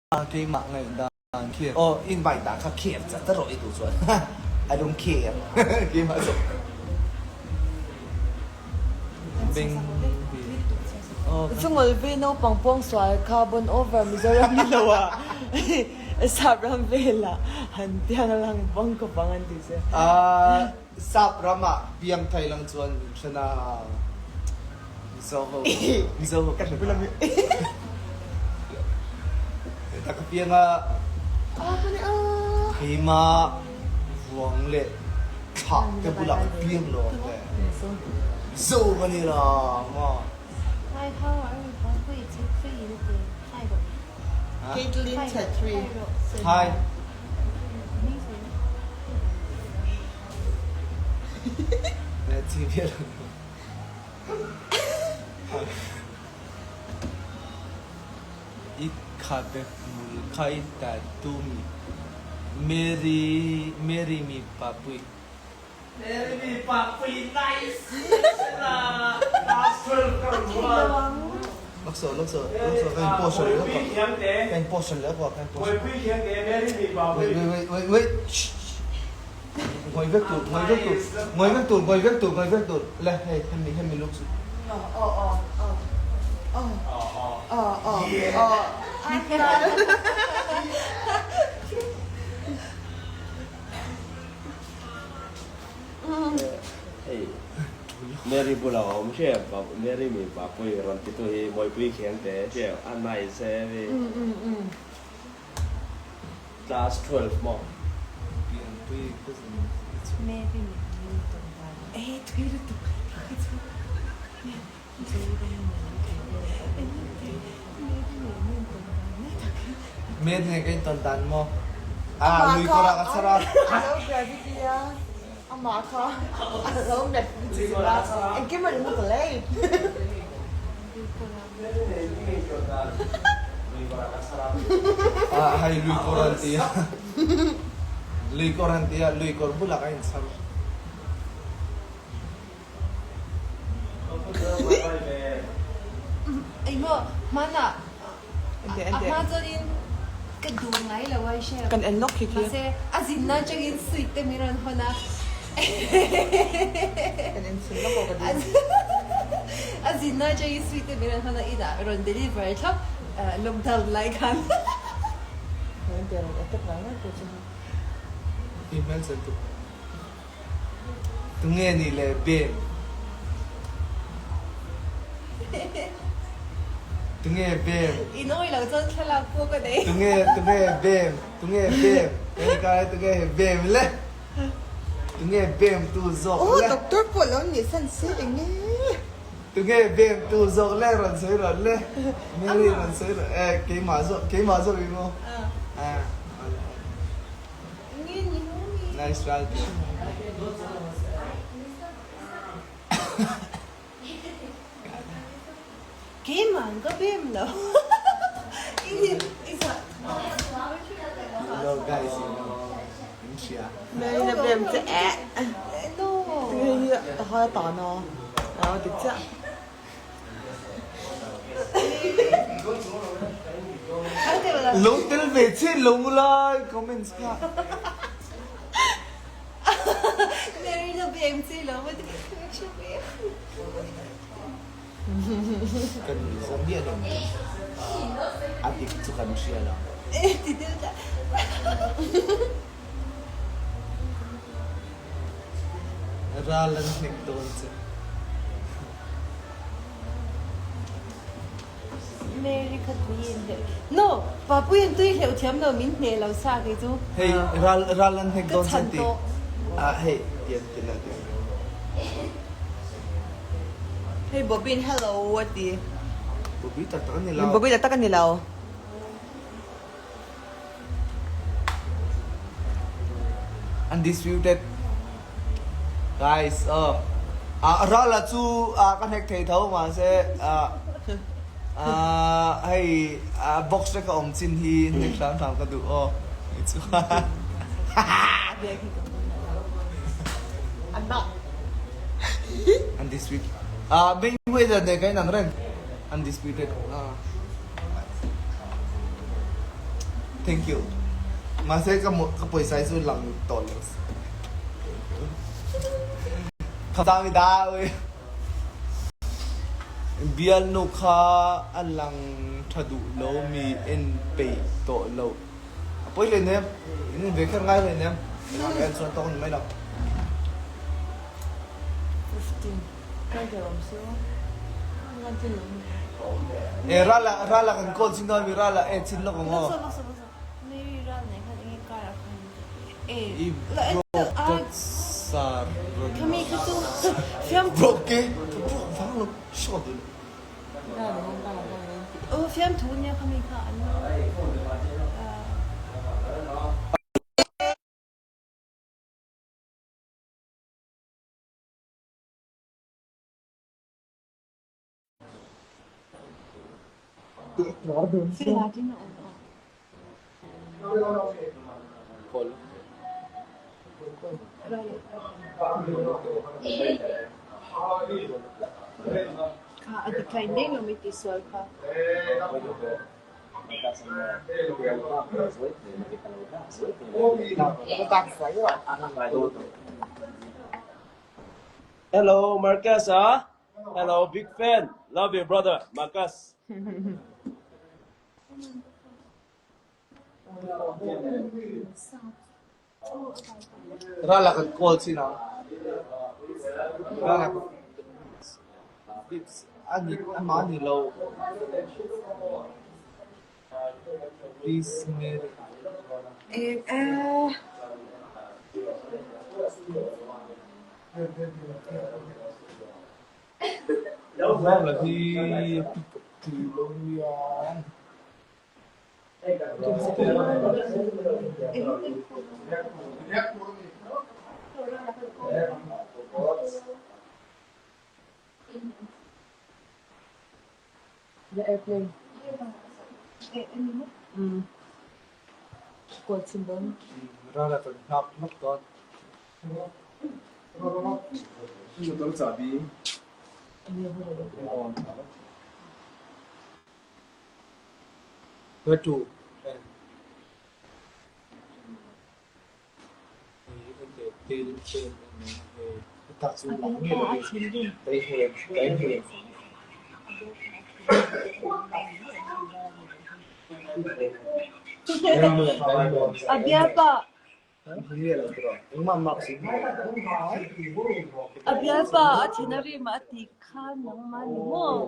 Keimah ngaihdan khi aw invite dah kha care chat ta rawh i duh chuan I don't care keimah zawk beng Chungul ve naupang pawngsual kha bon over Mizoram ni lo ah sap ram vel ah han piang lang bawng khawp ang an ti che. Sap ram ah piang thei lang chuan min hre na Mizo ho Mizo ho ka hre ta. Ta ka piang a keimah ruang leh thlah te bulah ka piang lo ang le. Mizo ka ni la maw. Caitlyn Chhetri. Hi. I khabe hmul kha i tattoo mi Mary Mary mi papui. Mary mi papui nice Lakso lakso lakso ka in post leh lawk a ka in post leh lawk a ka in post wait wait wait wait wait shh Ngawi vek tur ngawi vek tur ngawi vek tur ngawi vek tur ngawi vek tur le hei hemi hemi luk chu. Hei Mary bula awm hriau Mary mi Papui rawn titu hi Mawipui Khiangte hriau a nice e mi. Class 12 maw? Pianpui ka zin chu. Mary nen min tawn dan Eh tui lutuk hi chu Zoram nen kan Mary nen min tawn dan lai tak hi. Mary nen kan intawn dan maw? Ah lui kawr ah ka chhar a. Alo gravity a amah kha alo met lutuk a engkim a ringawt a lei. Ah hei lui kawr an ti a lui kawr an ti a lui kawr bulah ka inchhar. Engmaw hmanah a hma chuanin ka duh ngai lo a i hre Kan en lawk khi khi. Mahse a zinna atangin sweet te min rawn hawn a. Kan en chhin lawk aw ka duh. A zinna atangin sweet te min rawn hawn a inah rawn deliver thlap lockdown lai khan. Kan en rawn attack ngai ngai pawh chu. Email send tu. Tunge nih le bem? Tunge bem? I nawi lo chuan thlalak pawh ka nei. Tunge tunge bem? Tunge bem? Hei kai tunge he bem le? Tunge bem tu zawk le? Aw doctor pawh lo nih san se eng nge? Tunge bem tu zawk le rawn sawi rawn le? Mary rawn sawi rawn e keimah zawk keimah zawk i maw? Ah. Nice try. Keimah ka bem lo. Hello guys, you know. In hria. Mary na bem che eh. No. Tinge hi a hai a tan a. A dik chiah. Lo tel ve chiah lo lai comments kha. Kan za miah lo mai. A dik chu kan hria lo. Ral an hnek dawn che. Mary kha tui in hleuh. No! Papui in tui hleuh thiam lo min hneh lo sa kei chu. Hei ral ral an hnek Ka dawn che chhan ti. tawh. Ah hei tian ti la ti. Hei Bobby in hello a ti. Bobby tak tak a ni lo. Bobby tak tak a ni lo. Undisputed guys aw ah Rala chu ah ka hnek thei tho mahse ah ah hei ah box te ka awm chin hi hnek hram hram ka duh aw hei chu Undisputed ah Mayweather nen ka inang reng Undisputed ah. Thank you. Mahse ka ka pawisa hi chu lang tawh lo. Khamsamida ui. Bialnu kha a lang tha duh lo mi en peih tawh lo. A pawi hle nem. In en ve kher ngai hle nem. Engah ka en chuan tawk a ni mai lo. 15. Kai ber awm se aw. Ngan thil awm. E rala rala kan call chin dawn mi rala e chin lawk ang aw. I broke dot sar rawn broke ke broke vang lo short lo. Hello Marcus ah. Hello big fan. Love you brother Marcus. Rala kan call chin ah. Rala Pips ani amah ani lo. Please Mary. Eng eh. Rala hi pick up ti lo nia. The airplane. Mm. Kuat chin dawn. Rala kan hngak lawk dawn. Hruaitu A bialpa a thin a rim a ti kha nangmah ni maw?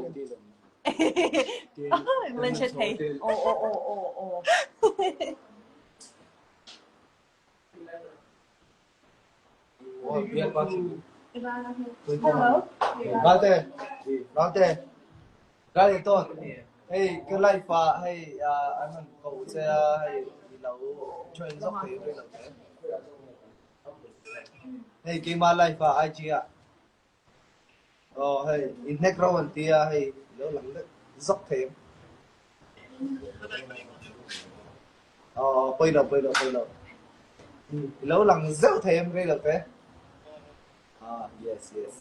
Man hre thei. Aw aw aw aw aw. Hello. Ralte, Ralte, Ralte tawn. Hei ka life ah hei an han ko che a hei i lo join zawk thei rei lo te. Hei keimah life ah IG ah. Aw hei in hnek ro an ti a hei i lo lang deuh zawk thei em. Aw pawi lo pawi lo pawi lo. I lo lang zeuh thei em rei lo te. Ah yes yes.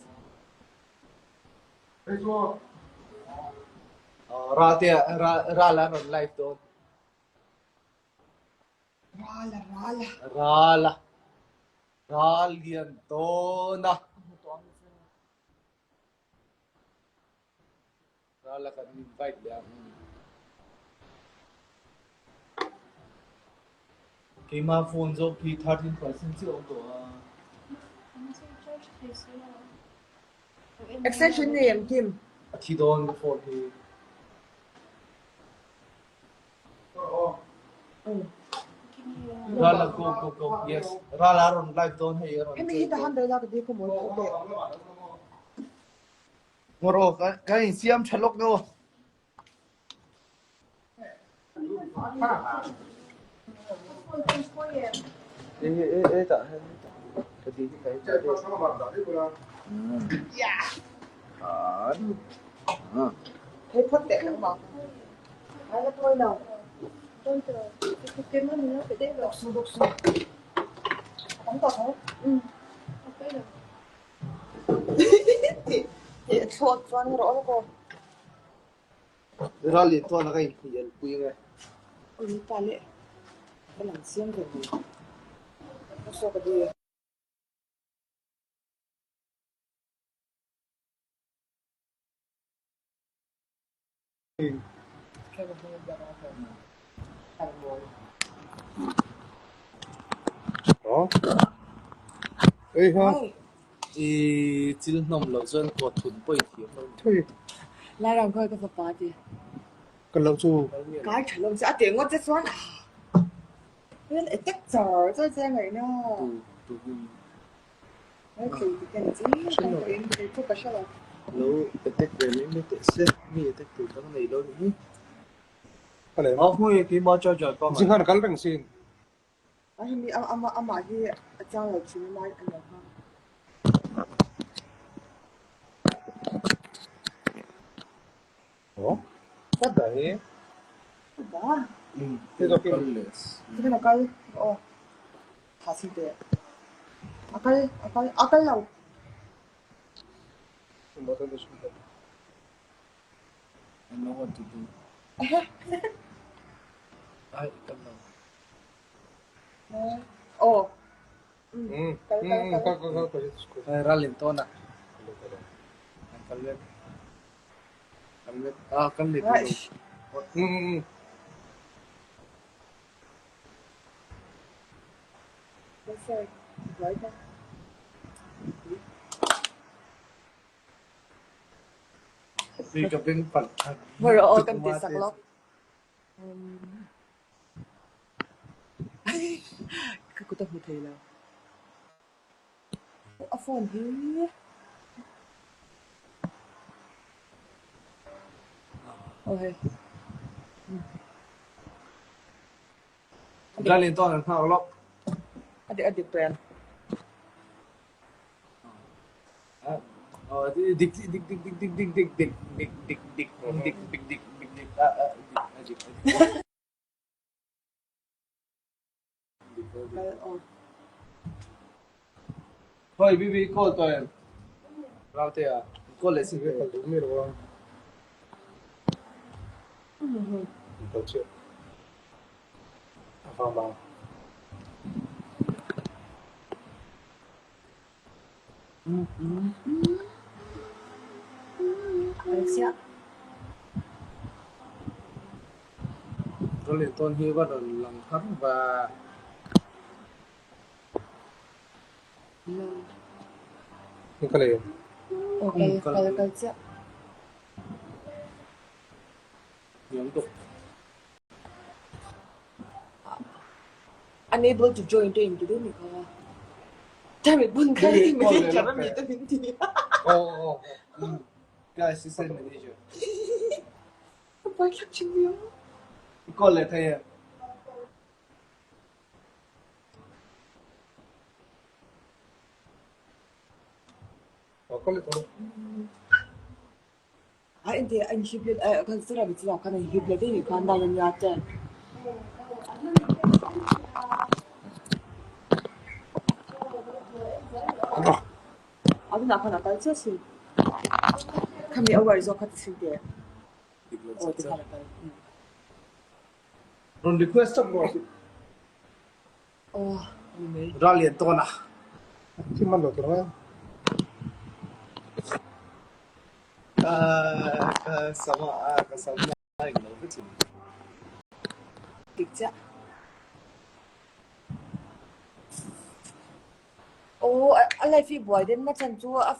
Aw Ralte ral an rawn live dawn. Rala rala. Rala. Ral lian tawn a. Ral a kan invite leh ang. Keimah phone zawk hi 13% chiah a awm tawh a. Extension nei em Kim? A thi dawn ka phone hi. Rala go go go yes Rala rawn live dawn hei a rawn Hemi hi tahan ber la ka ti ka mawi khawp leh. Ngawr aw kan in siam tha lawk no. E e e tah hian ka ti hi kai Thei phawt teh nangmah. Ai la tawi lo. Bawk su bawk su. A tam tawh tho. Tih tih thlawt chuan rawh lawk aw. Ral in tuan a ka inpui el pui nge. Ui pa leh. Ka lang chiang reng mai. Ka saw ka di. I thil hnawm loh chuan kaw thun pawh i thiam lo ni. Lairam khawi ka fapa ti. Ka lo chu. Kai tha lo che a teh ngawt che chuan hian attack char char che ngaihna. Tu tu Ai tu ti ken chi kan ka in kei chu ka hre lo. Lo attack ve mai mai teh se mi attack tur dang nei lo ni hi. Ka lem. Aw hmui keimah charger panga. Zinghan kal reng sin. A hemi ama amah hi a chang lo thin a lai a lo hmang. Aw, what the he? Ba. Ti zawk in. Ti a kal aw. Tha si te. A kal a kal a kal lo. I know what to do. Ai kal lo. Aw. Kal kal kal kal. Ai ral in tawn a. Kal vek. Kal vek. Ah kal leh duh lo. Mi ka beng palh khan. Moro aw kan ti sak lawk. Ka kut a hmu thei lo. A phone hi. Aw hei. Ral in tawn an hngak lawk. A dik a dik tawh em? Dik dik dik dik dik dik dik dik dik dik dik dik dik dik dik dik a a dik a dik a dik. Hoi bibi call tawh em? Raute ah call leh si ve. Kal duh mi lo a. Kal chiah. A vang bang. Alexia. Rolling Stone hi va rawn lang har va. Ka lei. Aw kal kal kal chiah. Niam tuk. Unable to join te in ti deuh ni kha. Tami bun kha ni mi kha mi te min ti. Oh oh oh. Ka assistant manager. Pai thlak chin viau. I call leh thei em? Oh call leh tawh. A in te an hip let kan sir a bichila khan an hip let ni khan dan ania te. A tunah khan a kal chiah sin. Khami a uar zawk kha ti sin teh. Aw ti khan a kal. Rawn request chap rawh. Aw ni mai. Ral lian tawn a. Thi man lo tur a. Ka ka sama a ka sama eng lo vek sin. Dik chiah. Aw a life hi buai den na chan chu a.